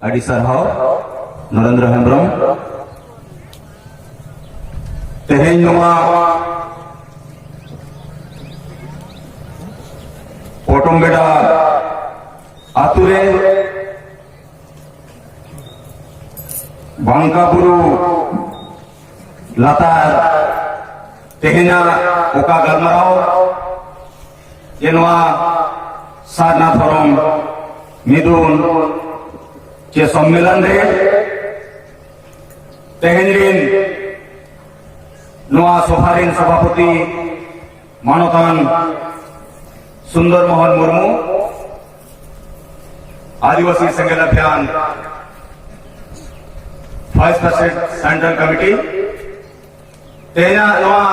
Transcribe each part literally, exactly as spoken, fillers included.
ᱟᱹᱰᱤ ᱥᱟᱨᱦᱟᱣ, ᱱᱚᱨᱮᱱᱫᱨᱚ ᱦᱮᱢᱵᱨᱚᱢ᱾ ᱛᱮᱦᱮᱧ ᱱᱚᱣᱟ ᱯᱚᱴᱚᱢ ᱵᱮᱰᱟ ᱟᱛᱩ ᱨᱮ ᱵᱟᱝᱠᱟ ᱵᱩᱨᱩ ᱞᱟᱛᱟᱨ ᱛᱮᱦᱮᱧᱟᱜ ᱚᱠᱟ ᱜᱟᱞᱢᱟᱨᱟᱣ ᱡᱮ ᱱᱚᱣᱟ ᱥᱟᱨᱱᱟ ᱫᱷᱚᱨᱚᱢ ᱢᱤᱫᱩᱱ ᱪᱮ ᱥᱚᱢᱢᱮᱞᱚᱱ ᱨᱮ ᱛᱮᱦᱮᱧ ᱨᱤᱱ ᱱᱚᱣᱟ ᱥᱚᱵᱷᱟ ᱨᱤᱱ ᱥᱚᱵᱷᱟᱯᱚᱛᱤ ᱢᱟᱱᱚᱛᱟᱱ ᱥᱩᱱᱫᱚᱨ ᱢᱳᱦᱚᱱ ᱢᱩᱨᱢᱩ, ᱟᱹᱫᱤᱵᱟᱹᱥᱤ ᱥᱮᱸᱜᱮᱞ Abhiyan five percent central committee, ᱛᱮᱦᱮᱧᱟᱜ ᱱᱚᱣᱟ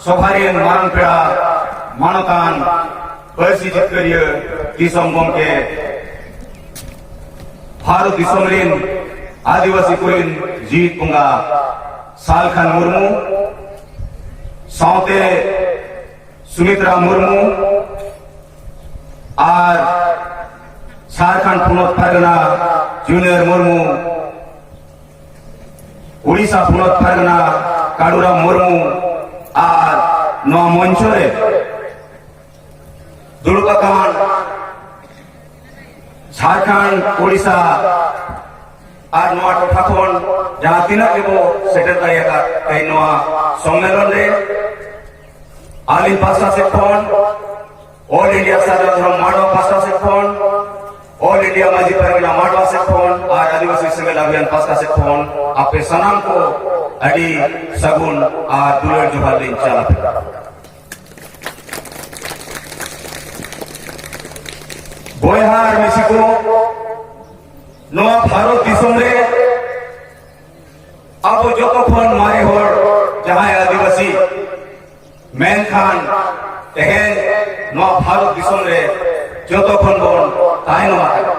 ᱥᱚᱵᱷᱟ ᱨᱮᱱ ᱢᱟᱨᱟᱝ ᱯᱮᱲᱟ ᱢᱟᱱᱚᱛᱟᱱ ᱯᱟᱹᱨᱥᱤ ᱡᱤᱛᱠᱟᱹᱨᱤᱭᱟᱹ ᱫᱤᱥᱚᱢ ᱜᱚᱢᱠᱮ, ᱵᱷᱟᱨᱚᱛ ᱫᱤᱥᱚᱢ ᱨᱮᱱ ᱟᱹᱫᱤᱵᱟᱹᱥᱤ ᱠᱚᱨᱮᱱ ᱡᱤᱣᱤᱫ ᱵᱚᱸᱜᱟ ᱥᱟᱞᱠᱷᱟᱱ ᱢᱩᱨᱢᱩ, ᱥᱟᱶᱛᱮ ᱥᱩᱢᱤᱛᱨᱟ ᱢᱩᱨᱢᱩ ᱟᱨ ᱡᱷᱟᱲᱠᱷᱚᱸᱰ ᱯᱚᱱᱚᱛ ᱯᱟᱨᱜᱟᱱᱟ ᱡᱩᱱᱤᱭᱚᱨ ᱢᱩᱨᱢᱩ, ᱩᱲᱤᱥᱥᱟ ᱯᱚᱱᱚᱛ ᱯᱟᱨᱜᱟᱱᱟ ᱠᱟᱲᱩᱨᱟᱢ ᱢᱩᱨᱢᱩ ᱟᱨ ᱱᱚᱣᱟ ᱢᱚᱧᱪᱚ ᱨᱮ ᱫᱩᱲᱩᱵ ᱟᱠᱟᱱ ᱡᱷᱟᱲᱠᱷᱚᱸᱰ, ᱩᱲᱤᱥᱥᱟ ᱟᱨ ᱱᱚᱣᱟ ᱴᱚᱴᱷᱟ ᱠᱷᱚᱱ ᱡᱟᱦᱟᱸ ᱛᱤᱱᱟᱹᱜ ᱜᱮᱵᱚ ᱥᱮᱴᱮᱨ ᱫᱟᱲᱮ ᱟᱠᱟᱫ ᱛᱮᱦᱮᱧ ᱱᱚᱣᱟ ᱥᱚᱢᱢᱮᱞᱚᱱ ᱨᱮ, ᱟᱹᱞᱤᱧ ᱯᱟᱥᱴᱟ ᱥᱮᱫ ᱠᱷᱚᱱ, ᱚᱞ ᱤᱱᱰᱤᱭᱟ ᱥᱟᱨᱱᱟ ᱫᱷᱚᱨᱚᱢ ᱢᱟᱰᱣᱟ ᱯᱟᱥᱴᱟ ᱥᱮᱫ ᱠᱷᱚᱱ, ᱚᱞ ᱤᱱᱰᱤᱭᱟ ᱢᱟᱹᱡᱷᱤ ᱯᱟᱨᱜᱟᱱᱟ ᱢᱟᱰᱣᱟ ᱥᱮᱫ ᱠᱷᱚᱱ ᱟᱨ ᱟᱹᱫᱤᱵᱟᱹᱥᱤ ᱥᱮᱸᱜᱮᱞ ᱟᱵᱷᱤᱭᱟᱱ ᱯᱟᱥᱴᱟ ᱥᱮᱫ ᱠᱷᱚᱱ ᱟᱯᱮ ᱥᱟᱱᱟᱢ ᱠᱚ ᱟᱹᱰᱤ ᱥᱟᱹᱜᱩᱱ ᱟᱨ ᱫᱩᱞᱟᱹᱲ ᱡᱚᱦᱟᱨ ᱞᱤᱧ ᱪᱟᱞ ᱟᱯᱮ ᱠᱟᱱᱟ᱾ ᱵᱚᱭᱦᱟ ᱟᱨ ᱢᱤᱥᱤ ᱠᱚ, ᱱᱚᱣᱟ ᱵᱷᱟᱨᱚᱛ ᱫᱤᱥᱚᱢ ᱨᱮ ᱟᱵᱚ ᱡᱚᱛᱚ ᱠᱷᱚᱱ ᱢᱟᱨᱮ ᱦᱚᱲ ᱡᱟᱦᱟᱸᱭ ᱟᱹᱫᱤᱵᱟᱹᱥᱤ, ᱢᱮᱱᱠᱷᱟᱱ ᱛᱮᱦᱮᱧ ᱱᱚᱣᱟ ᱵᱷᱟᱨᱚᱛ ᱫᱤᱥᱚᱢ ᱨᱮ ᱡᱚᱛᱚ ᱠᱷᱚᱱ ᱵᱚᱱ ᱛᱟᱭᱱᱚᱢ ᱟᱠᱟᱱᱟ᱾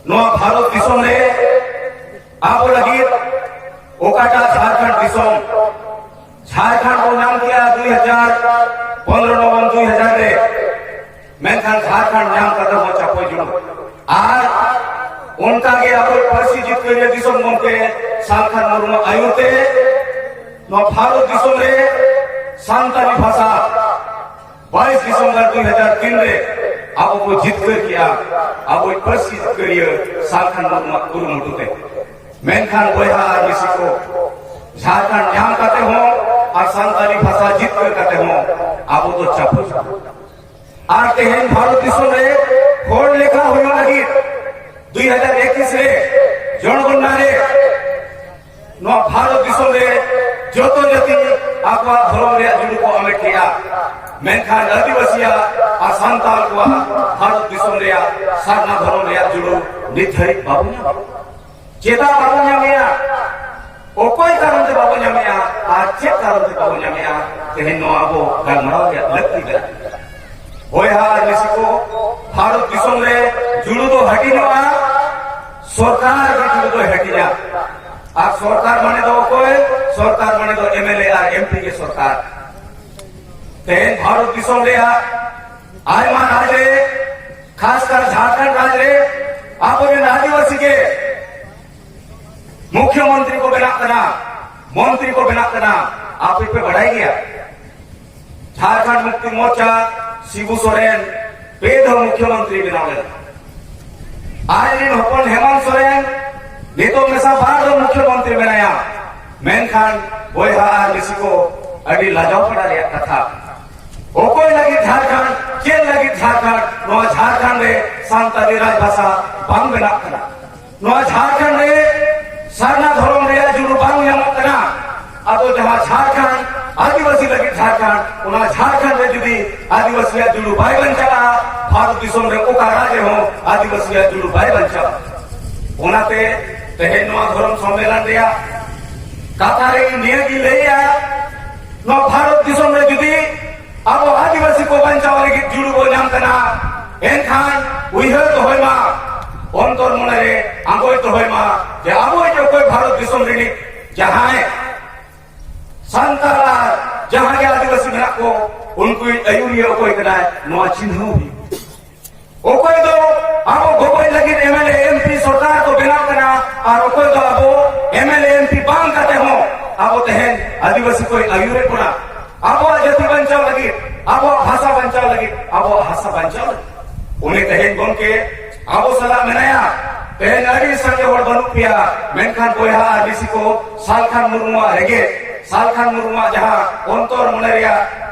ᱱᱚᱣᱟ ᱵᱷᱟᱨᱚᱛ ᱫᱤᱥᱚᱢ ᱨᱮ ᱟᱵᱚ ᱞᱟᱹᱜᱤᱫ ᱚᱠᱟᱴᱟᱜ ᱡᱷᱟᱲᱠᱷᱚᱸᱰ ᱫᱤᱥᱚᱢ, ᱡᱷᱟᱲᱠᱷᱚᱸᱰ ᱵᱚᱱ ᱧᱟᱢ ᱠᱮᱜᱼᱟ ᱫᱩᱭ ᱦᱟᱡᱟᱨ ᱯᱚᱱᱨᱚ ᱱᱚᱵᱷᱮᱢᱵᱚᱨ ᱫᱩᱭ ᱦᱟᱡᱟᱨ ᱨᱮ, ᱢᱮᱱᱠᱷᱟᱱ ᱡᱷᱟᱲᱠᱷᱚᱸᱰ ᱧᱟᱢ ᱠᱟᱛᱮ ᱦᱚᱸ ᱪᱟᱯᱚᱭ ᱡᱩᱞᱩᱜ ᱟᱨ ᱚᱱᱠᱟᱜᱮ ᱟᱵᱚ ᱯᱟᱹᱨᱥᱤ ᱡᱤᱛᱠᱟᱹᱨᱤᱭᱟᱹ ᱫᱤᱥᱚᱢ ᱜᱚᱢᱠᱮ ᱥᱟᱞᱠᱷᱟᱱ ᱢᱩᱨᱢᱩ ᱟᱭᱩᱨ ᱛᱮ ᱱᱚᱣᱟ ᱵᱷᱟᱨᱚᱛ ᱫᱤᱥᱚᱢ ᱨᱮ ᱥᱟᱱᱛᱟᱲᱤ ᱵᱷᱟᱥᱟ ᱵᱟᱭᱤᱥ ᱰᱤᱥᱮᱢᱵᱚᱨ ᱫᱩᱭ ᱦᱟᱡᱟᱨ ᱛᱤᱱ ᱨᱮ ᱟᱵᱚ ᱠᱚ ᱡᱤᱛᱠᱟᱹᱨ ᱠᱮᱜᱼᱟ, ᱟᱵᱚᱭᱤᱡ ᱯᱟᱹᱨᱥᱤ ᱡᱤᱛᱠᱟᱹᱨᱤᱭᱟᱹ ᱥᱟᱞᱠᱷᱟᱱ ᱢᱩᱨᱢᱩᱣᱟᱜ ᱠᱩᱨᱩᱢᱩᱴᱩ ᱛᱮ᱾ ᱢᱮᱱᱠᱷᱟᱱ ᱵᱚᱭᱦᱟ ᱟᱨ ᱢᱤᱥᱤ ᱠᱚ, ᱡᱷᱟᱲᱠᱷᱚᱸᱰ ᱧᱟᱢ ᱠᱟᱛᱮ ᱦᱚᱸ ᱟᱨ ᱥᱟᱱᱛᱟᱲᱤ ᱵᱷᱟᱥᱟ ᱡᱤᱛᱠᱟᱹᱨ ᱠᱟᱛᱮ ᱦᱚᱸ ᱟᱵᱚ ᱫᱚ ᱪᱟᱯᱚ᱾ ᱟᱨ ᱛᱮᱦᱮᱧ ᱵᱷᱟᱨᱚᱛ ᱫᱤᱥᱚᱢ ᱨᱮ ᱦᱚᱲ ᱞᱮᱠᱷᱟ ᱦᱩᱭᱩᱜ ᱞᱟᱹᱜᱤᱫ ᱫᱩᱭ ᱦᱟᱡᱟᱨ ᱮᱠᱩᱥ ᱨᱮ ᱡᱚᱱᱜᱚᱱᱱᱟ ᱨᱮ ᱱᱚᱣᱟ ᱵᱷᱟᱨᱚᱛ ᱫᱤᱥᱚᱢ ᱨᱮ ᱡᱚᱛᱚ ᱡᱟᱹᱛᱤ ᱟᱠᱚᱣᱟᱜ ᱫᱷᱚᱨᱚᱢ ᱨᱮᱭᱟᱜ ᱡᱩᱲᱩ ᱠᱚ ᱟᱢᱮᱴ ᱠᱮᱜᱼᱟ, ᱢᱮᱱᱠᱷᱟᱱ ᱟᱹᱫᱤᱵᱟᱹᱥᱤᱭᱟᱜ ᱟᱨ ᱥᱟᱱᱛᱟᱲ ᱠᱚᱣᱟᱜ ᱵᱷᱟᱨᱚᱛ ᱫᱤᱥᱚᱢ ᱨᱮᱭᱟᱜ ᱥᱟᱨᱱᱟ ᱫᱷᱚᱨᱚᱢ ᱨᱮᱭᱟᱜ ᱡᱩᱲᱩ ᱱᱤᱛ ᱫᱷᱟᱹᱨᱤᱡ ᱵᱟᱵᱚᱱ ᱧᱟᱢ ᱮᱫᱟ᱾ ᱪᱮᱫᱟᱜ ᱵᱟᱵᱚᱱ ᱧᱟᱢᱮᱜᱼᱟ? ᱚᱠᱚᱭ ᱠᱟᱨᱚᱱ ᱛᱮ ᱵᱟᱵᱚᱱ ᱧᱟᱢᱮᱜᱼᱟ ᱟᱨ ᱪᱮᱫ ᱠᱟᱨᱚᱱ ᱛᱮ ᱵᱟᱵᱚᱱ ᱧᱟᱢᱮᱜᱼᱟ? ᱛᱮᱦᱮᱧ ᱱᱚᱣᱟ ᱟᱵᱚ ᱜᱟᱞᱢᱟᱨᱟᱣ ᱨᱮᱭᱟᱜ ᱞᱟᱹᱠᱛᱤ ᱠᱟᱱᱟ᱾ ᱵᱚᱭᱦᱟ ᱟᱨ ᱢᱤᱥᱤ ᱠᱚ, ᱵᱷᱟᱨᱚᱛ ᱫᱤᱥᱚᱢ ᱨᱮ ᱡᱩᱲᱩ ᱫᱚ ᱦᱟᱹᱴᱤᱧᱚᱜᱼᱟ, ᱥᱚᱨᱠᱟᱨ ᱜᱮ ᱡᱩᱲᱩ ᱫᱚᱭ ᱦᱟᱹᱴᱤᱧᱟ᱾ ᱟᱨ ᱥᱚᱨᱠᱟᱨ ᱢᱟᱱᱮ ᱫᱚ ᱚᱠᱚᱭ? ᱥᱚᱨᱠᱟᱨ ᱢᱟᱱᱮ ᱫᱚ M L A R M P ᱜᱮ ᱥᱚᱨᱠᱟᱨ᱾ ᱛᱮᱦᱮᱧ ᱵᱷᱟᱨᱚᱛ ᱫᱤᱥᱚᱢ ᱨᱮᱭᱟᱜ ᱟᱭᱢᱟ ᱨᱟᱡᱽ ᱨᱮ, ᱠᱷᱟᱥᱠᱟᱨ ᱡᱷᱟᱲᱠᱷᱚᱸᱰ ᱨᱟᱡᱽ ᱨᱮ ᱟᱵᱚᱨᱮᱱ ᱟᱹᱫᱤᱵᱟᱹᱥᱤ ᱜᱮ ᱢᱩᱠᱷᱭᱚᱢᱚᱱᱛᱨᱤ ᱠᱚ ᱵᱮᱱᱟᱜ ᱠᱟᱱᱟ, ᱢᱚᱱᱛᱨᱤ ᱠᱚ ᱵᱮᱱᱟᱜ ᱠᱟᱱᱟ᱾ ᱟᱯᱮ ᱯᱮ ᱵᱟᱲᱟᱭ ᱜᱮᱭᱟ, ᱡᱷᱟᱲᱠᱷᱚᱸᱰ ᱢᱩᱠᱛᱤ ᱢᱳᱨᱪᱟ ᱥᱤᱵᱩ ᱥᱚᱨᱮᱱ ᱯᱮ ᱫᱷᱟᱣ ᱢᱩᱠᱷᱭᱚᱢᱚᱱᱛᱨᱤ ᱵᱮᱱᱟᱣ ᱞᱮᱱᱟ᱾ ᱟᱡᱨᱮᱱ ᱦᱚᱯᱚᱱ ᱦᱮᱢᱚᱱᱛ ᱥᱚᱨᱮᱱ ᱱᱤᱛᱚᱜ ᱢᱮᱥᱟ ᱵᱟᱨ ᱫᱷᱟᱣ ᱢᱩᱠᱷᱭᱚᱢᱚᱱᱛᱨᱤ ᱢᱮᱱᱟᱭᱟ᱾ ᱢᱮᱱᱠᱷᱟᱱ ᱵᱚᱭᱦᱟ ᱟᱨ ᱢᱤᱥᱤ ᱠᱚ, ᱟᱹᱰᱤ ᱞᱟᱡᱟᱣ ᱯᱟᱲᱟ ᱨᱮᱭᱟᱜ ᱠᱟᱛᱷᱟ, ᱚᱠᱚᱭ ᱞᱟᱹᱜᱤᱫ ᱡᱷᱟᱲᱠᱷᱚᱸᱰ, ᱪᱮᱫ ᱞᱟᱹᱜᱤᱫ ᱡᱷᱟᱲᱠᱷᱚᱸᱰ? ᱱᱚᱣᱟ ᱡᱷᱟᱲᱠᱷᱚᱸᱰ ᱨᱮ ᱥᱟᱱᱛᱟᱲᱤ ᱨᱟᱡᱽ ᱵᱷᱟᱥᱟ ᱵᱟᱝ ᱵᱮᱱᱟᱜ ᱠᱟᱱᱟ᱾ ᱱᱚᱣᱟ ᱡᱷᱟᱲᱠᱷᱚᱸᱰ ᱨᱮ ᱥᱟᱨᱱᱟ ᱫᱷᱚᱨᱚᱢ ᱨᱮᱭᱟᱜ ᱡᱩᱲᱩ ᱵᱟᱝ ᱧᱟᱢᱚᱜ ᱠᱟᱱᱟ᱾ ᱟᱫᱚ ᱡᱟᱦᱟᱸ ᱡᱷᱟᱲᱠᱷᱚᱸᱰ, ᱟᱹᱫᱤᱵᱟᱹᱥᱤ ᱞᱟᱹᱜᱤᱫ ᱡᱷᱟᱲᱠᱷᱚᱸᱰ, ᱚᱱᱟ ᱡᱷᱟᱲᱠᱷᱚᱸᱰ ᱨᱮ ᱡᱩᱫᱤ ᱟᱹᱫᱤᱵᱟᱹᱥᱤᱭᱟᱜ ᱡᱩᱲᱩ ᱵᱟᱭ ᱵᱟᱧᱪᱟᱜᱼᱟ, ᱵᱷᱟᱨᱚᱛ ᱫᱤᱥᱚᱢ ᱨᱮ ᱚᱠᱟ ᱨᱟᱡᱽ ᱨᱮᱦᱚᱸ ᱟᱹᱫᱤᱵᱟᱹᱥᱤᱭᱟᱜ ᱡᱩᱲᱩ ᱵᱟᱭ ᱵᱟᱧᱪᱟᱜᱼᱟ᱾ ᱚᱱᱟᱛᱮ ᱛᱮᱦᱮᱧ ᱱᱚᱣᱟ ᱫᱷᱚᱨᱚᱢ ᱥᱚᱢᱢᱮᱞᱚᱱ ᱨᱮᱭᱟᱜ ᱠᱟᱛᱷᱟ ᱨᱮ ᱤᱧ ᱱᱤᱭᱟᱹ ᱜᱤᱧ ᱞᱟᱹᱭᱟ, ᱱᱚᱣᱟ ᱵᱷᱟᱨᱚᱛ ᱫᱤᱥᱚᱢ ᱨᱮ ᱡᱩᱫᱤ ᱟᱵᱚ ᱟᱹᱫᱤᱵᱟᱹᱥᱤ ᱠᱚ ᱵᱟᱧᱪᱟᱣ ᱞᱟᱹᱜᱤᱫ ᱡᱩᱲᱩ ᱵᱚ ᱧᱟᱢ ᱠᱟᱱᱟ, ᱮᱱᱠᱷᱟᱱ ᱩᱭᱦᱟᱹᱨ ᱫᱚᱦᱚᱭ ᱢᱟ, ᱚᱱᱛᱚᱨ ᱢᱚᱱᱮ ᱨᱮ ᱟᱸᱜᱚᱪ ᱫᱚᱦᱚᱭ ᱢᱟ ᱡᱮ ᱟᱵᱚ ᱚᱠᱚᱭ ᱵᱷᱟᱨᱚᱛ ᱫᱤᱥᱚᱢ ᱨᱤᱱᱤᱡ ᱡᱟᱦᱟᱸᱭ ᱥᱟᱱᱛᱟᱲ ᱟᱨ ᱡᱟᱦᱟᱸ ᱜᱮ ᱟᱹᱫᱤᱵᱟᱹᱥᱤ ᱢᱮᱱᱟᱜ ᱠᱚ, ᱩᱱᱠᱩ ᱟᱹᱭᱩᱨᱤᱭᱟᱹ ᱚᱠᱚᱭ ᱠᱟᱱᱟᱭ, ᱱᱚᱣᱟ ᱪᱤᱱᱦᱟᱹᱣ ᱦᱩᱭᱩᱜᱼᱟ᱾ ᱚᱠᱚᱭ ᱫᱚ ᱟᱵᱚ ᱜᱚᱵᱚᱭ ᱞᱟᱹᱜᱤᱫ M L A, M P, ᱥᱚᱨᱠᱟᱨ ᱟᱵᱚ ᱛᱮᱦᱮᱧ ᱟᱹᱫᱤᱵᱟᱹᱥᱤ ᱠᱚᱭ ᱟᱹᱭᱩᱨᱮᱫ ᱵᱚᱱᱟ, ᱟᱵᱚᱣᱟᱜ ᱡᱟᱹᱛᱤ ᱵᱟᱧᱪᱟᱣ ᱞᱟᱹᱜᱤᱫ, ᱟᱵᱚᱣᱟᱜ ᱵᱷᱟᱥᱟ ᱵᱟᱧᱪᱟᱣ ᱞᱟᱹᱜᱤᱫ, ᱟᱵᱚᱣᱟᱜ ᱦᱟᱥᱟ ᱵᱟᱧᱪᱟᱣ ᱞᱟᱹᱜᱤᱫ᱾ ᱩᱱᱤ ᱛᱮᱦᱮᱧ ᱜᱚᱢᱠᱮ ᱟᱵᱚ ᱥᱟᱞᱟᱜ ᱢᱮᱱᱟᱭᱟ᱾ ᱛᱮᱦᱮᱧ ᱟᱹᱰᱤ ᱥᱟᱸᱜᱮ ᱦᱚᱲ ᱵᱟᱹᱱᱩᱜ ᱯᱮᱭᱟ, ᱢᱮᱱᱠᱷᱟᱱ ᱵᱚᱭᱦᱟ ᱟᱨ ᱢᱤᱥᱤ ᱠᱚ, ᱥᱟᱞᱠᱷᱟᱱ ᱢᱩᱨᱢᱩᱣᱟᱜ ᱨᱮᱸᱜᱮᱡ, ᱥᱟᱞᱠᱷᱟᱱ ᱢᱩᱨᱢᱩᱣᱟᱜ ᱡᱟᱦᱟᱸ ᱚᱱᱛᱚᱨ ᱢᱚᱱᱮ ᱨᱮᱭᱟᱜ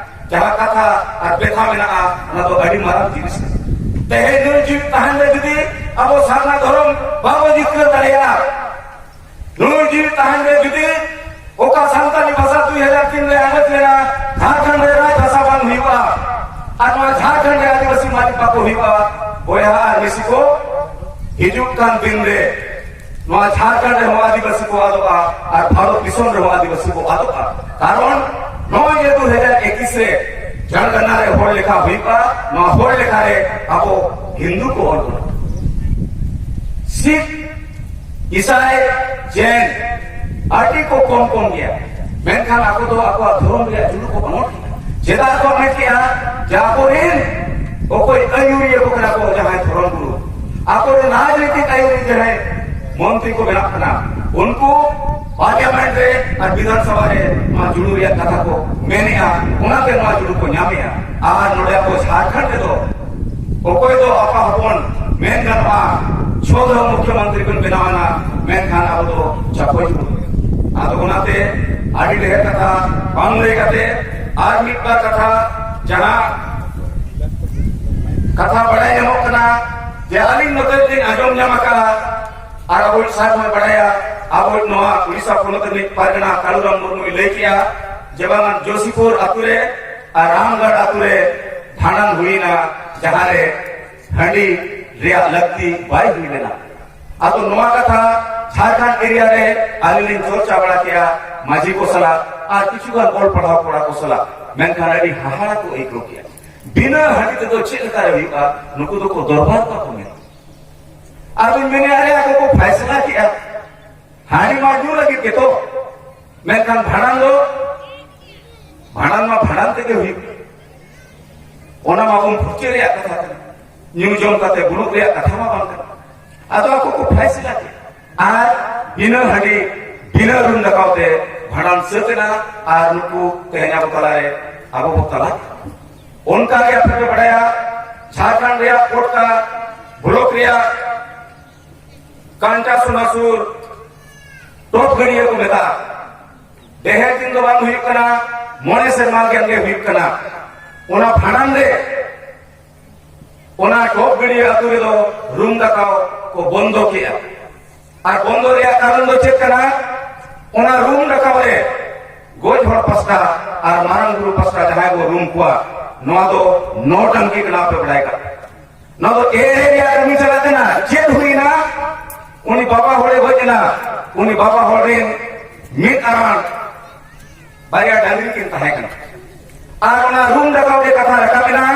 ᱡᱟᱦᱟᱸ ᱠᱟᱛᱷᱟ ᱟᱨ ᱵᱮᱛᱷᱟ ᱢᱮᱱᱟᱜᱼᱟ, ᱚᱱᱟ ᱫᱚ ᱟᱹᱰᱤ ᱢᱟᱨᱟᱝ ᱡᱤᱱᱤᱥ ᱠᱟᱱᱟ᱾ ᱛᱮᱦᱮᱧ ᱱᱩᱭ ᱡᱤᱣᱤ ᱛᱟᱦᱮᱱ ᱨᱮ ᱡᱩᱫᱤ ᱟᱵᱚ ᱥᱟᱨᱱᱟ ᱫᱷᱚᱨᱚᱢ ᱵᱟᱵᱚ ᱡᱤᱛᱠᱟᱹᱨ ᱫᱟᱲᱮᱭᱟᱜᱼᱟ, ᱱᱩᱭ ᱡᱤᱣᱤ ᱛᱟᱦᱮᱱ ᱨᱮ ᱡᱩᱫᱤ ᱚᱠᱟ ᱥᱟᱱᱛᱟᱲᱤ ᱵᱷᱟᱥᱟ ᱫᱩᱭ ᱦᱟᱡᱟᱨ ᱛᱤᱱ ᱨᱮ ᱟᱸᱜᱚᱪ ᱞᱮᱱᱟ, ᱡᱷᱟᱲᱠᱷᱚᱸᱰ ᱨᱮ ᱨᱟᱡᱽ ᱵᱷᱟᱥᱟ ᱵᱟᱝ ᱦᱩᱭᱩᱜᱼᱟ, ᱟᱨ ᱱᱚᱣᱟ ᱡᱷᱟᱲᱠᱷᱚᱸᱰ ᱨᱮ ᱟᱹᱫᱤᱵᱟᱹᱥᱤ ᱢᱟᱹᱡᱷᱤ ᱵᱟᱠᱚ ᱦᱩᱭᱩᱜᱼᱟ, ᱵᱚᱭᱦᱟ ᱟᱨ ᱢᱤᱥᱤ ᱠᱚ, ᱦᱤᱡᱩᱜ ᱠᱟᱱ ᱫᱤᱱ ᱨᱮ ᱱᱚᱣᱟ ᱡᱷᱟᱲᱠᱷᱚᱸᱰ ᱨᱮᱦᱚᱸ ᱟᱹᱫᱤᱵᱟᱹᱥᱤ ᱠᱚ ᱟᱫᱚᱜᱼᱟ ᱟᱨ ᱵᱷᱟᱨᱚᱛ ᱫᱤᱥᱚᱢ ᱨᱮᱦᱚᱸ ᱟᱹᱫᱤᱵᱟᱹᱥᱤ ᱠᱚ ᱟᱫᱚᱜᱼᱟ᱾ ᱠᱟᱨᱚᱱ ᱱᱚᱜᱼᱚᱭ ᱡᱮ ᱫᱩ ᱦᱟᱡᱟᱨ ᱮᱠᱤᱥ ᱨᱮ ᱡᱚᱱᱜᱚᱱᱱᱟ ᱨᱮ ᱦᱚᱲ ᱞᱮᱠᱷᱟ ᱦᱩᱭᱩᱜᱼᱟ, ᱱᱚᱣᱟ ᱦᱚᱲ ᱞᱮᱠᱷᱟ ᱨᱮ ᱟᱵᱚ ᱦᱤᱱᱫᱩ ᱠᱚ ᱚᱞ ᱵᱚᱱᱟ᱾ ᱥᱤᱠᱷ, ᱤᱥᱟᱭ, ᱡᱮᱱ ᱟᱹᱰᱤ ᱠᱚ ᱠᱚᱢ ᱠᱚᱢ ᱜᱮᱭᱟ, ᱢᱮᱱᱠᱷᱟᱱ ᱟᱠᱚ ᱫᱚ ᱟᱠᱚᱣᱟᱜ ᱫᱷᱚᱨᱚᱢ ᱨᱮᱭᱟᱜ ᱡᱩᱲᱩ ᱠᱚ ᱵᱟᱹᱱᱩᱜ᱾ ᱪᱮᱫᱟᱜ ᱠᱚ ᱢᱮᱱ ᱠᱮᱜᱼᱟ ᱡᱮ ᱟᱠᱚᱨᱮᱱ ᱚᱠᱚᱭ ᱟᱹᱭᱩᱨᱤᱭᱟᱹ ᱠᱚ ᱠᱟᱱᱟ ᱠᱚ, ᱡᱟᱦᱟᱸᱭ ᱫᱷᱚᱨᱚᱢ ᱜᱩᱨᱩ, ᱟᱠᱚᱨᱮᱱ ᱨᱟᱡᱽᱱᱤᱛᱤᱠ ᱟᱹᱭᱩᱨᱤᱭᱟᱹ ᱡᱟᱦᱟᱸᱭ ᱢᱚᱱᱛᱨᱤ ᱠᱚ ᱵᱮᱱᱟᱜ ᱠᱟᱱᱟ, ᱩᱱᱠᱩ ᱯᱟᱨᱞᱤᱭᱟᱢᱮᱱᱴ ᱨᱮ ᱟᱨ ᱵᱤᱫᱷᱟᱱ ᱥᱚᱵᱷᱟ ᱨᱮ ᱱᱚᱣᱟ ᱡᱩᱲᱩ ᱨᱮᱭᱟᱜ ᱠᱟᱛᱷᱟ ᱠᱚ ᱢᱮᱱᱮᱜᱼᱟ, ᱚᱱᱟᱛᱮ ᱱᱚᱣᱟ ᱡᱩᱲᱩ ᱠᱚ ᱧᱟᱢᱮᱜᱼᱟ᱾ ᱟᱨ ᱱᱚᱰᱮ ᱟᱵᱚ ᱡᱷᱟᱲᱠᱷᱚᱸᱰ ᱨᱮᱫᱚ ᱚᱠᱚᱭ ᱫᱚ ᱟᱯᱟ ᱦᱚᱯᱚᱱ ᱢᱮᱱ ᱜᱟᱱᱚᱜᱼᱟ, ᱪᱷᱚ ᱫᱷᱟᱣ ᱢᱩᱠᱷᱭᱚᱢᱚᱱᱛᱨᱤ ᱵᱚᱱ ᱵᱮᱱᱟᱣ ᱮᱱᱟ, ᱢᱮᱱᱠᱷᱟᱱ ᱟᱵᱚ ᱫᱚ ᱪᱟᱯᱚᱭ ᱡᱩᱲᱩ᱾ ᱟᱫᱚ ᱚᱱᱟᱛᱮ ᱟᱹᱰᱤ ᱰᱷᱮᱨ ᱠᱟᱛᱷᱟ ᱵᱟᱝ ᱞᱟᱹᱭ ᱠᱟᱛᱮ ᱟᱨ ᱢᱤᱫ ᱵᱟᱨ ᱠᱟᱛᱷᱟ, ᱡᱟᱦᱟᱸ ᱠᱟᱛᱷᱟ ᱵᱟᱲᱟᱭ ᱧᱟᱢᱚᱜ ᱠᱟᱱᱟ ᱡᱮ ᱟᱹᱞᱤᱧ ᱱᱚᱛᱮ ᱞᱤᱧ ᱟᱸᱡᱚᱢ ᱧᱟᱢ ᱟᱠᱟᱫᱼᱟ, ᱟᱨ ᱟᱵᱚᱭᱤᱡ ᱥᱟᱨ ᱦᱚᱸᱭ ᱵᱟᱲᱟᱭᱟ, ᱟᱵᱚᱭᱤᱡ ᱱᱚᱣᱟ ᱩᱲᱤᱥᱥᱟ ᱯᱚᱱᱚᱛ ᱨᱤᱱᱤᱡ ᱯᱟᱨᱜᱟᱱᱟ ᱠᱟᱞᱩᱨᱟᱢ ᱢᱩᱨᱢᱩᱭ ᱞᱟᱹᱭ ᱠᱮᱜᱼᱟ ᱡᱮ ᱵᱟᱝᱟ ᱡᱳᱥᱤᱯᱩᱨ ᱟᱛᱳ ᱨᱮ ᱟᱨ ᱨᱟᱢᱜᱟᱲ ᱟᱛᱳ ᱨᱮ ᱵᱷᱟᱸᱰᱟᱱ ᱦᱩᱭᱮᱱᱟ, ᱡᱟᱦᱟᱸ ᱨᱮ ᱦᱟᱺᱰᱤ ᱨᱮᱭᱟᱜ ᱞᱟᱹᱠᱛᱤ ᱵᱟᱭ ᱦᱩᱭ ᱞᱮᱱᱟ᱾ ᱟᱫᱚ ᱱᱚᱣᱟ ᱠᱟᱛᱷᱟ ᱡᱷᱟᱲᱠᱷᱚᱸᱰ ᱮᱨᱤᱭᱟ ᱨᱮ ᱟᱹᱞᱤᱧ ᱞᱤᱧ ᱪᱚᱨᱪᱟ ᱵᱟᱲᱟ ᱠᱮᱜᱼᱟ ᱢᱟᱹᱡᱷᱤ ᱠᱚ ᱥᱟᱞᱟᱜ ᱟᱨ ᱠᱤᱪᱷᱩ ᱜᱟᱱ ᱚᱞ ᱯᱟᱲᱦᱟᱣ ᱠᱚᱲᱟ ᱠᱚ ᱥᱟᱞᱟᱜ, ᱢᱮᱱᱠᱷᱟᱱ ᱟᱹᱰᱤ ᱦᱟᱦᱟᱲᱟ ᱠᱚ ᱟᱹᱭᱠᱟᱹᱣ ᱠᱮᱜᱼᱟ᱾ ᱵᱤᱱᱟᱹ ᱦᱟᱺᱰᱤ ᱛᱮᱫᱚ ᱪᱮᱫ ᱞᱮᱠᱟᱨᱮ ᱦᱩᱭᱩᱜᱼᱟ? ᱱᱩᱠᱩ ᱫᱚᱠᱚ ᱫᱚᱨᱵᱟᱨ ᱠᱚᱣᱟ ᱠᱚ ᱢᱮᱱᱟ᱾ ᱟᱫᱚᱧ ᱢᱮᱱᱮᱫᱼᱟ, ᱟᱨᱮ, ᱟᱠᱚ ᱠᱚ ᱯᱷᱟᱭᱥᱟᱞᱟ ᱠᱮᱜᱼᱟ, ᱦᱟᱺᱰᱤ ᱢᱟ ᱧᱩ ᱞᱟᱹᱜᱤᱫ ᱜᱮᱛᱚ, ᱢᱮᱱᱠᱷᱟᱱ ᱵᱷᱟᱸᱰᱟᱱ ᱫᱚ, ᱵᱷᱟᱸᱰᱟᱱ ᱢᱟ ᱵᱷᱟᱸᱰᱟᱱ ᱛᱮᱜᱮ ᱦᱩᱭᱩᱜ, ᱚᱱᱟ ᱢᱟ ᱩᱢ ᱯᱷᱩᱨᱪᱟᱹ ᱨᱮᱭᱟᱜ ᱠᱟᱛᱷᱟ ᱠᱟᱱᱟ, ᱧᱩ ᱡᱚᱢ ᱠᱟᱛᱮ ᱵᱩᱞᱩᱜ ᱨᱮᱭᱟᱜ ᱠᱟᱛᱷᱟ ᱢᱟ ᱵᱟᱝ ᱠᱟᱱᱟ᱾ ᱟᱫᱚ ᱟᱠᱚ ᱠᱚ ᱯᱷᱟᱭᱥᱟᱞᱟ ᱠᱮᱜᱼᱟ, ᱟᱨ ᱵᱤᱱᱟᱹ ᱦᱟᱺᱰᱤ, ᱵᱤᱱᱟᱹ ᱨᱩᱢ ᱫᱟᱠᱟᱣ ᱛᱮ ᱵᱷᱟᱸᱰᱟᱱ ᱥᱟᱹᱛ ᱮᱱᱟ ᱟᱨ ᱱᱩᱠᱩ ᱛᱮᱦᱮᱧ ᱟᱵᱚ ᱛᱟᱞᱟᱨᱮ ᱟᱵᱚ ᱵᱚ ᱛᱟᱞᱟ᱾ ᱚᱱᱠᱟ ᱜᱮ ᱟᱯᱮ ᱯᱮ ᱵᱟᱲᱟᱭᱟ, ᱡᱷᱟᱲᱠᱷᱚᱸᱰ ᱨᱮᱭᱟᱜ ᱠᱳᱴᱠᱟ ᱵᱞᱚᱠ ᱨᱮᱭᱟᱜ ᱠᱟᱱᱴᱟ ᱥᱳᱱᱟᱥᱩᱨ ᱴᱚᱯ ᱜᱟᱹᱰᱭᱟᱹ ᱠᱚ ᱢᱮᱛᱟᱜᱼᱟ᱾ ᱰᱷᱮᱨ ᱫᱤᱱ ᱫᱚ ᱵᱟᱝ ᱦᱩᱭᱩᱜ ᱠᱟᱱᱟ, ᱢᱚᱬᱮ ᱥᱮᱨᱢᱟ ᱜᱟᱱ ᱜᱮ ᱦᱩᱭᱩᱜ ᱠᱟᱱᱟ᱾ ᱚᱱᱟ ᱵᱷᱟᱸᱰᱟᱱ ᱨᱮ ᱚᱱᱟ ᱴᱚᱯ ᱜᱟᱹᱰᱭᱟᱹ ᱟᱹᱛᱩ ᱨᱮᱫᱚ ᱨᱩᱢ ᱰᱟᱠᱟᱣ ᱠᱚ ᱵᱚᱱᱫᱚ ᱠᱮᱜᱼᱟ᱾ ᱟᱨ ᱵᱚᱱᱫᱚ ᱨᱮᱭᱟᱜ ᱠᱟᱨᱚᱱ ᱫᱚ ᱪᱮᱫ ᱠᱟᱱᱟ? ᱚᱱᱟ ᱨᱩᱢ ᱰᱟᱠᱟᱣ ᱨᱮ ᱜᱚᱡ ᱦᱚᱲ ᱯᱟᱥᱴᱟ ᱟᱨ ᱢᱟᱨᱟᱝ ᱵᱩᱨᱩ ᱯᱟᱥᱴᱟ ᱡᱟᱦᱟᱸᱭ ᱵᱚ ᱨᱩᱢ ᱠᱚᱣᱟ, ᱱᱚᱣᱟ ᱫᱚ ᱱᱚᱴᱟᱝᱠᱤ ᱠᱟᱱᱟ, ᱯᱮ ᱵᱟᱲᱟᱭ ᱠᱟᱜ᱾ ᱱᱚᱣᱟ ᱫᱚ ᱮᱲᱮ ᱨᱮᱭᱟᱜ ᱠᱟᱹᱢᱤ ᱪᱟᱞᱟᱜ ᱠᱟᱱᱟ᱾ ᱪᱮᱫ ᱦᱩᱭᱱᱟ? ᱩᱱᱤ ᱵᱟᱵᱟ ᱦᱚᱲᱮ ᱜᱚᱡ ᱮᱱᱟ, ᱩᱱᱤ ᱵᱟᱵᱟ ᱦᱚᱲ ᱨᱮᱱ ᱢᱤᱫ ᱟᱨᱟᱬ ᱵᱟᱨᱭᱟ ᱰᱟᱝᱨᱤ ᱠᱤᱱ ᱛᱟᱦᱮᱸ ᱠᱟᱱᱟ᱾ ᱟᱨ ᱚᱱᱟ ᱨᱩᱢ ᱰᱟᱠᱟᱣ ᱨᱮ ᱠᱟᱛᱷᱟ ᱨᱟᱠᱟᱵ ᱮᱱᱟ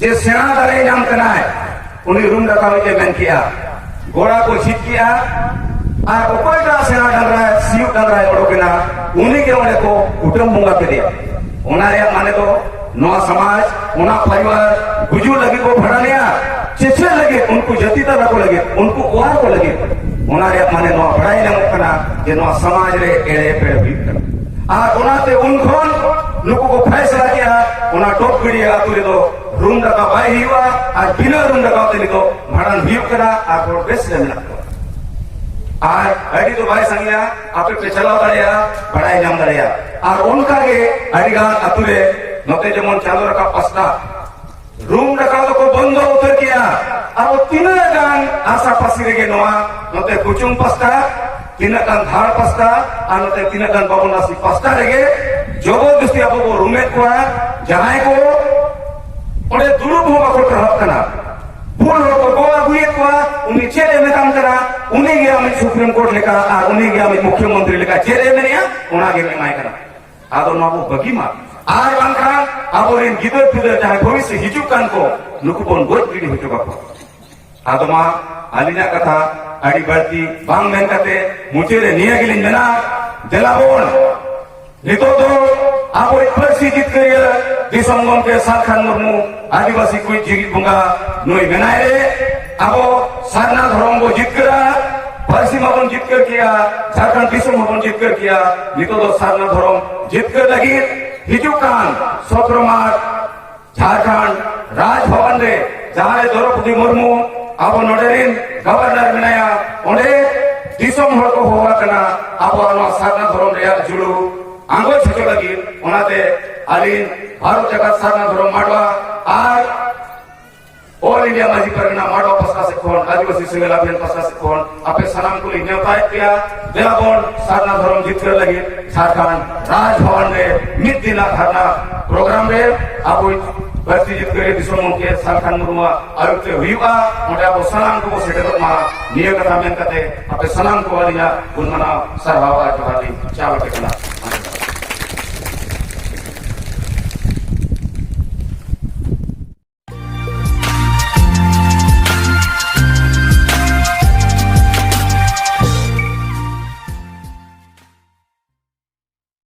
ᱡᱮ ᱥᱮᱬᱟ ᱫᱟᱲᱮ ᱧᱟᱢ ᱠᱟᱱᱟᱭ᱾ ᱩᱱᱤ ᱨᱩᱢ ᱰᱟᱠᱟᱣ ᱮ ᱢᱮᱱ ᱠᱮᱜᱼᱟ, ᱜᱚᱲᱟ ᱠᱚ ᱡᱷᱤᱡ ᱠᱮᱜᱼᱟ, ᱟᱨ ᱚᱠᱚᱭᱴᱟᱜ ᱥᱮᱬᱟ ᱰᱟᱝᱨᱟ, ᱥᱤᱭᱳᱜ ᱰᱟᱝᱨᱟᱭ ᱚᱰᱚᱠ ᱮᱱᱟ, ᱩᱱᱤᱜᱮ ᱚᱸᱰᱮ ᱠᱚ ᱠᱩᱴᱟᱹᱢ ᱵᱚᱸᱜᱟ ᱠᱮᱫᱮᱭᱟ᱾ ᱚᱱᱟ ᱨᱮᱭᱟᱜ ᱢᱟᱱᱮ ᱫᱚ ᱱᱚᱣᱟ ᱥᱚᱢᱟᱡᱽ, ᱚᱱᱟ ᱯᱚᱨᱤᱵᱟᱨ ᱜᱩᱡᱩᱜ ᱞᱟᱹᱜᱤᱫ ᱵᱚ ᱵᱷᱟᱸᱰᱟᱱᱮᱭᱟ, ᱪᱮᱪᱮᱫ ᱞᱟᱹᱜᱤᱫ, ᱩᱱᱠᱩ ᱡᱟᱹᱛᱤ ᱛᱟᱞᱟ ᱠᱚ ᱞᱟᱹᱜᱤᱫ, ᱩᱱᱠᱩ ᱚᱣᱟᱨ ᱠᱚ ᱞᱟᱹᱜᱤᱫ᱾ ᱚᱱᱟ ᱨᱮᱭᱟᱜ ᱢᱟᱱᱮ ᱱᱚᱣᱟ ᱵᱟᱲᱟᱭ ᱧᱟᱢᱚᱜ ᱠᱟᱱᱟ ᱡᱮ ᱱᱚᱣᱟ ᱥᱚᱢᱟᱡᱽ ᱨᱮ ᱮᱲᱮ ᱮᱯᱮᱲᱮ ᱦᱩᱭᱩᱜ ᱠᱟᱱᱟ᱾ ᱟᱨ ᱚᱱᱟᱛᱮ ᱩᱱ ᱠᱷᱚᱱ ᱱᱩᱠᱩ ᱠᱚ ᱯᱷᱟᱭᱥᱟᱞᱟ ᱠᱮᱜᱼᱟ, ᱚᱱᱟ ᱴᱚᱯ ᱜᱟᱹᱰᱭᱟᱹ ᱟᱹᱛᱩ ᱨᱮᱫᱚ ᱨᱩᱢ ᱰᱟᱠᱟᱣ ᱵᱟᱭ ᱦᱩᱭᱩᱜᱼᱟ, ᱟᱨ ᱵᱤᱱᱟᱹ ᱨᱩᱢ ᱰᱟᱠᱟᱣ ᱛᱮ ᱱᱤᱛᱚᱜ ᱵᱷᱟᱸᱰᱟᱱ ᱦᱩᱭᱩᱜ ᱠᱟᱱᱟ ᱟᱨ ᱦᱚᱲ ᱵᱮᱥ ᱨᱮ ᱢᱮᱱᱟᱜ ᱠᱚᱣᱟ᱾ ᱟᱨ ᱟᱹᱰᱤ ᱫᱚ ᱵᱟᱭ ᱥᱟᱺᱜᱤᱧᱟ, ᱟᱯᱮ ᱯᱮ ᱪᱟᱞᱟᱣ ᱫᱟᱲᱮᱭᱟᱜᱼᱟ, ᱵᱟᱲᱟᱭ ᱧᱟᱢ ᱫᱟᱲᱮᱭᱟᱜᱼᱟ᱾ ᱟᱨ ᱚᱱᱠᱟ ᱜᱮ ᱟᱹᱰᱤ ᱜᱟᱱ ᱟᱹᱛᱩ ᱨᱮ ᱱᱚᱛᱮ ᱡᱮᱢᱚᱱ ᱪᱟᱸᱫᱚ ᱨᱟᱠᱟᱵ ᱯᱟᱥᱴᱟ ᱨᱩᱢ ᱰᱟᱠᱟᱣ ᱫᱚᱠᱚ ᱵᱚᱱᱫᱚ ᱩᱛᱟᱹᱨ ᱠᱮᱜᱼᱟ᱾ ᱟᱨᱚ ᱛᱤᱱᱟᱹᱜ ᱜᱟᱱ ᱟᱥᱟ ᱯᱟᱥᱤ ᱨᱮᱜᱮ ᱱᱚᱣᱟ ᱱᱚᱛᱮ ᱠᱩᱪᱩᱝ ᱯᱟᱥᱴᱟ, ᱛᱤᱱᱟᱹᱜ ᱜᱟᱱ ᱫᱷᱟᱲ ᱯᱟᱥᱴᱟ ᱟᱨ ᱱᱚᱛᱮ ᱛᱤᱱᱟᱹᱜ ᱜᱟᱱ ᱵᱟᱵᱚᱱᱟᱥᱤ ᱯᱟᱥᱴᱟ ᱨᱮᱜᱮ ᱡᱚᱵᱚᱨᱫᱚᱥᱛᱤ ᱟᱵᱚ ᱵᱚ ᱨᱩᱢᱮᱫ ᱠᱚᱣᱟ᱾ ᱡᱟᱦᱟᱸᱭ ᱠᱚ ᱚᱸᱰᱮ ᱫᱩᱲᱩᱵ ᱦᱚᱸ ᱵᱟᱠᱚ ᱴᱟᱨᱦᱟᱜ ᱠᱟᱱᱟ, ᱵᱩᱞ ᱦᱚᱲ ᱠᱚ ᱜᱚ ᱟᱹᱜᱩᱭᱮᱫ ᱠᱚᱣᱟ᱾ ᱩᱱᱤ ᱪᱮᱫ ᱮ ᱢᱮᱛᱟᱢ ᱠᱟᱱᱟ? ᱩᱱᱤ ᱜᱮ ᱟᱢᱤᱡ ᱥᱩᱯᱨᱤᱢ ᱠᱳᱨᱴ ᱞᱮᱠᱟ ᱟᱨ ᱩᱱᱤ ᱜᱮ ᱟᱢᱤᱡ ᱢᱩᱠᱷᱭᱚᱢᱚᱱᱛᱨᱤ ᱞᱮᱠᱟ ᱪᱮᱫ ᱮ ᱢᱮᱱᱮᱜᱼᱟ, ᱚᱱᱟ ᱜᱮᱢ ᱮᱢᱟᱭ ᱠᱟᱱᱟ᱾ ᱟᱫᱚ ᱱᱚᱣᱟ ᱵᱚ ᱵᱟᱹᱜᱤ ᱢᱟ, ᱟᱨ ᱵᱟᱝᱠᱷᱟᱱ ᱟᱵᱚᱨᱮᱱ ᱜᱤᱫᱟᱹᱨ ᱯᱤᱫᱟᱹᱨ ᱡᱟᱦᱟᱸᱭ ᱵᱷᱚᱵᱤᱥᱥᱚ ᱦᱤᱡᱩᱜ ᱠᱟᱱ ᱠᱚ, ᱱᱩᱠᱩ ᱵᱚᱱ ᱜᱚᱡ ᱜᱤᱰᱤ ᱦᱚᱪᱚ ᱠᱟᱠᱚᱣᱟ᱾ ᱟᱫᱚ ᱢᱟ ᱟᱹᱞᱤᱧᱟᱜ ᱠᱟᱛᱷᱟ ᱟᱹᱰᱤ ᱵᱟᱹᱲᱛᱤ ᱵᱟᱝ ᱢᱮᱱ ᱠᱟᱛᱮ ᱢᱩᱪᱟᱹᱫ ᱨᱮ ᱱᱤᱭᱟᱹ ᱜᱮᱞᱤᱧ ᱢᱮᱱᱟ, ᱫᱮᱞᱟ ᱵᱚᱱ ᱱᱤᱛᱚᱜ ᱫᱚ ᱟᱵᱚᱭᱤᱡ ᱯᱟᱹᱨᱥᱤ ᱡᱤᱛᱠᱟᱹᱨᱤᱭᱟᱹ ᱫᱤᱥᱚᱢ ᱜᱚᱢᱠᱮ ᱥᱟᱞᱠᱷᱟᱱ ᱢᱩᱨᱢᱩ ᱟᱹᱫᱤᱵᱟᱹᱥᱤ ᱠᱚᱭᱤᱡ ᱡᱤᱣᱤᱫ ᱵᱚᱸᱜᱟ ᱱᱩᱭ ᱢᱮᱱᱟᱭ ᱨᱮ, ᱟᱵᱚ ᱥᱟᱨᱱᱟ ᱫᱷᱚᱨᱚᱢ ᱵᱚ ᱡᱤᱛᱠᱟᱹᱨᱟ, ᱯᱟᱹᱨᱥᱤ ᱢᱟᱵᱚᱱ ᱡᱤᱛᱠᱟᱹᱨᱟ᱾ ᱡᱤᱛᱠᱟᱹᱨ ᱠᱮᱜᱼᱟ, ᱡᱷᱟᱲᱠᱷᱚᱸᱰ ᱫᱤᱥᱚᱢ ᱦᱚᱸᱵᱚᱱ ᱡᱤᱛᱠᱟᱹᱨ ᱠᱮᱜᱼᱟ᱾ ᱱᱤᱛᱚᱜ ᱫᱚ ᱥᱟᱨᱱᱟ ᱫᱷᱚᱨᱚᱢ ᱡᱤᱛᱠᱟᱹᱨ ᱞᱟᱹᱜᱤᱫ ᱦᱤᱡᱩᱜ ᱠᱟᱱ ᱥᱚᱛᱨᱚ ᱢᱟᱨᱪ ᱡᱷᱟᱲᱠᱷᱚᱸᱰ ᱨᱟᱡᱽ ᱵᱷᱚᱵᱚᱱ ᱨᱮ, ᱡᱟᱦᱟᱸ ᱨᱮ ᱫᱨᱚᱯᱚᱫᱤ ᱢᱩᱨᱢᱩ ᱟᱵᱚ ᱱᱚᱰᱮ ᱨᱮᱱ ᱜᱚᱵᱷᱚᱨᱱᱚᱨ ᱢᱮᱱᱟᱭᱟ, ᱚᱸᱰᱮ ᱫᱤᱥᱚᱢ ᱦᱚᱲ ᱠᱚ ᱦᱚᱦᱚ ᱟᱠᱟᱱᱟ ᱟᱵᱚᱣᱟᱜ ᱱᱚᱣᱟ ᱥᱟᱨᱱᱟ ᱫᱷᱚᱨᱚᱢ ᱨᱮᱭᱟᱜ ᱡᱩᱲᱩ ᱟᱸᱜᱚᱪ ᱦᱚᱪᱚ ᱞᱟᱹᱜᱤᱫ᱾ ᱚᱱᱟᱛᱮ ᱟᱹᱞᱤᱧ ᱵᱷᱟᱨᱚᱛ ᱡᱟᱠᱟᱛ ᱥᱟᱨᱱᱟ ᱫᱷᱚᱨᱚᱢ ᱢᱟᱰᱣᱟ ᱟᱨ ᱚᱞ ᱤᱱᱰᱤᱭᱟ ᱢᱟᱹᱡᱷᱤ ᱯᱟᱨᱜᱟᱱᱟ ᱢᱟᱰᱣᱟ ᱯᱟᱥᱴᱟ ᱥᱮᱫ ᱠᱷᱚᱱ, ᱟᱹᱫᱤᱵᱟᱹᱥᱤ ᱥᱮᱸᱜᱮᱞ ᱟᱵᱷᱤᱭᱟᱱ ᱯᱟᱥᱴᱟ ᱥᱮᱫ ᱠᱷᱚᱱ ᱟᱯᱮ ᱥᱟᱱᱟᱢ ᱠᱚᱞᱤᱧ ᱱᱮᱣᱛᱟᱭᱮᱫ ᱯᱮᱭᱟ, ᱫᱮᱞᱟ ᱵᱚᱱ ᱥᱟᱨᱱᱟ ᱫᱷᱚᱨᱚᱢ ᱡᱤᱛᱠᱟᱹᱨ ᱞᱟᱹᱜᱤᱫ ᱡᱷᱟᱲᱠᱷᱚᱸᱰ ᱨᱟᱡᱽ ᱵᱷᱚᱵᱚᱱ ᱨᱮ ᱢᱤᱫ ᱫᱤᱱᱟᱜ ᱫᱷᱟᱨᱱᱟ ᱯᱨᱳᱜᱨᱟᱢ ᱨᱮ ᱟᱵᱚᱭᱤᱡ ᱯᱟᱹᱨᱥᱤ ᱡᱤᱛᱠᱟᱹᱨᱤᱭᱟᱹ ᱫᱤᱥᱚᱢ ᱜᱚᱢᱠᱮ ᱥᱟᱞᱠᱷᱟᱱ ᱢᱩᱨᱢᱩᱣᱟᱜ ᱟᱹᱭᱩᱨ ᱛᱮ ᱦᱩᱭᱩᱜᱼᱟ᱾ ᱚᱸᱰᱮ ᱟᱵᱚ ᱥᱟᱱᱟᱢ ᱠᱚᱵᱚ ᱥᱮᱴᱮᱨᱚᱜ ᱢᱟ᱾ ᱱᱤᱭᱟᱹ ᱠᱟᱛᱷᱟ ᱢᱮᱱ ᱠᱟᱛᱮ ᱟᱯᱮ ᱥᱟᱱᱟᱢ ᱠᱚ ᱟᱹᱞᱤᱧᱟᱜ ᱜᱩᱱ ᱢᱟᱱᱟᱣ ᱥᱟᱨᱦᱟᱣ ᱟᱨ ᱡᱚᱦᱟᱨ ᱞᱤᱧ ᱪᱟᱞ ᱟᱯᱮ ᱠᱟᱱᱟ᱾